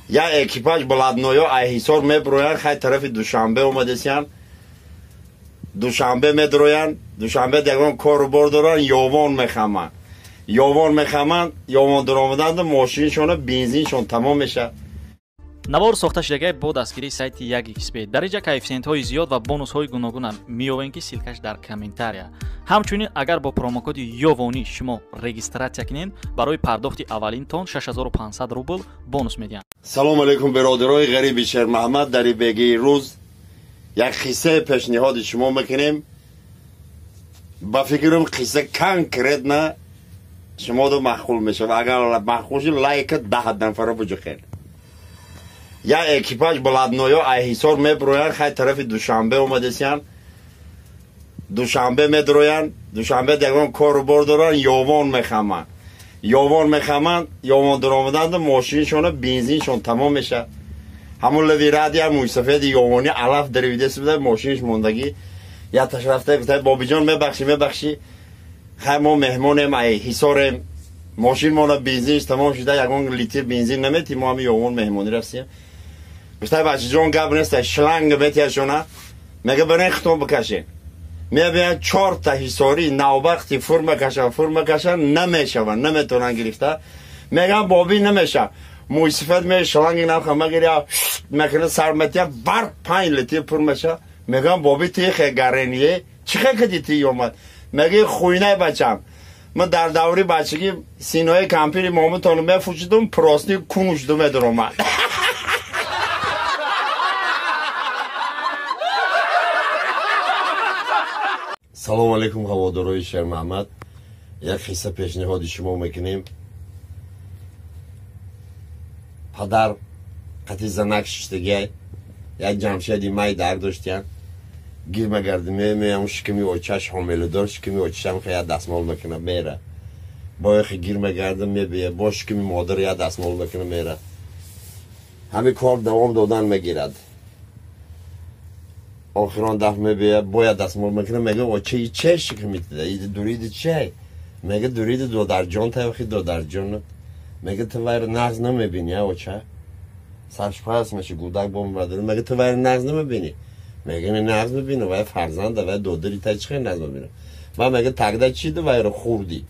Я экипаж блатноё ай Ҳисор меброянд, хай тарафи Душанбе омадесиян. Душанбе медроянд, Душанбе ягон кору бор доранд, ёвон мехаманд. Ёвон мехаманд, ёвон дуромаданд, мошиншона бензиншон тамом мешавад. Навор сохта шудагай бо дастгирии сайти 1xb. Дар инҷа коэффисиентҳои зиёд ва бонусҳои гуногунам меёвем, ки ссылка ш дар комментария. Ҳамчунин агар бо промокоди ёвонӣ шумо регистрация кунед, барои пардохти аввалинтон 6500 рубл бонус медиҳанд. Салом алейкум, бародарои ғариби Шермаҳмад. Дар бегии рӯз як қиссаи пешниҳоди шумо мекунем. Ба фикрам, қисса конкретно шуморо маъқул мешавад. Агар маъқул шуд, лайка 10 нафара буҷухед. Я экипаж блатноё ай Ҳисор меброянд, хай тарафи Душанбе омадесиян. Душанбе медроянд, Душанбе ягон кору бор доранд, ёвон мехаманд. Ёвон мехаманд, ёвон дуромаданд, мошиншона бензиншон тамом мешавад. Ҳамон леви радия мӯйсафеди ёвонӣ алаф даривидеси буда, мошинш мондагӣ. Яташ рафта гуфта: «Бобиҷон, мебахшӣ, мебахшӣ, хай мо меҳмонем, ай Ҳисорем, мошинмона бензинш тамом шуда, ягон литр бензин наметӣ, мо ҳами ёвон меҳмонӣ рафтем». Гуфта: «Бачаҷон, гап нест». Шланг метияшона, мега: «Барен, хитон бикашен». Мебиёянд, чорта ҳисорӣ навбахти фур мекашанд, фур мекашанд, намешаванд, наметавонанд гирифта. Мегӯянд: «Бобӣ, намеша». Мӯйсифат ме шланги навха магиря мекунад, сар метия, бар 5 литр пур меша. Мегӯям: «Боби, ти хе гарение чӣ хе кади ти омад?» Меги: «Хуйнай, бачам, ман дар даври бачагӣ синои кампири момутону мефучидум, прости кунушду медаромад». Салому алейкум, ҳаводорои Шермаҳмад. Як қисса пешниҳоди шумо мекунем. Падар қати занак шиштагиай, як ҷамшеди май дар доштиян. Гир мегарди, меам, шиками очаш ҳомиладор, шиками очашам я дастмол мекуна, мера. Бояхи гир мегарда, мебия, бо шиками модар я дастмол мекуна, мера. Ҳамин кор давом додан мегирад. Охирон дафъ мебия, бояд дастмол мекуна. Мега: «Очаи, че шикамитида иди дуриди че?» Мега: «Дуриди додарҷон тавхи додарҷон». Мега: «Ту вайро нағз намебини, а оча?» Саршпас меша, гудак бомбадор. Мега: «Ту вайро нағз намебини?» Мега: «Не, нағз мебинам, вай фарзанда, вай додари та, чихе нағз мебинам?» Ма мега: «Тогда чи ду вайро хурди?»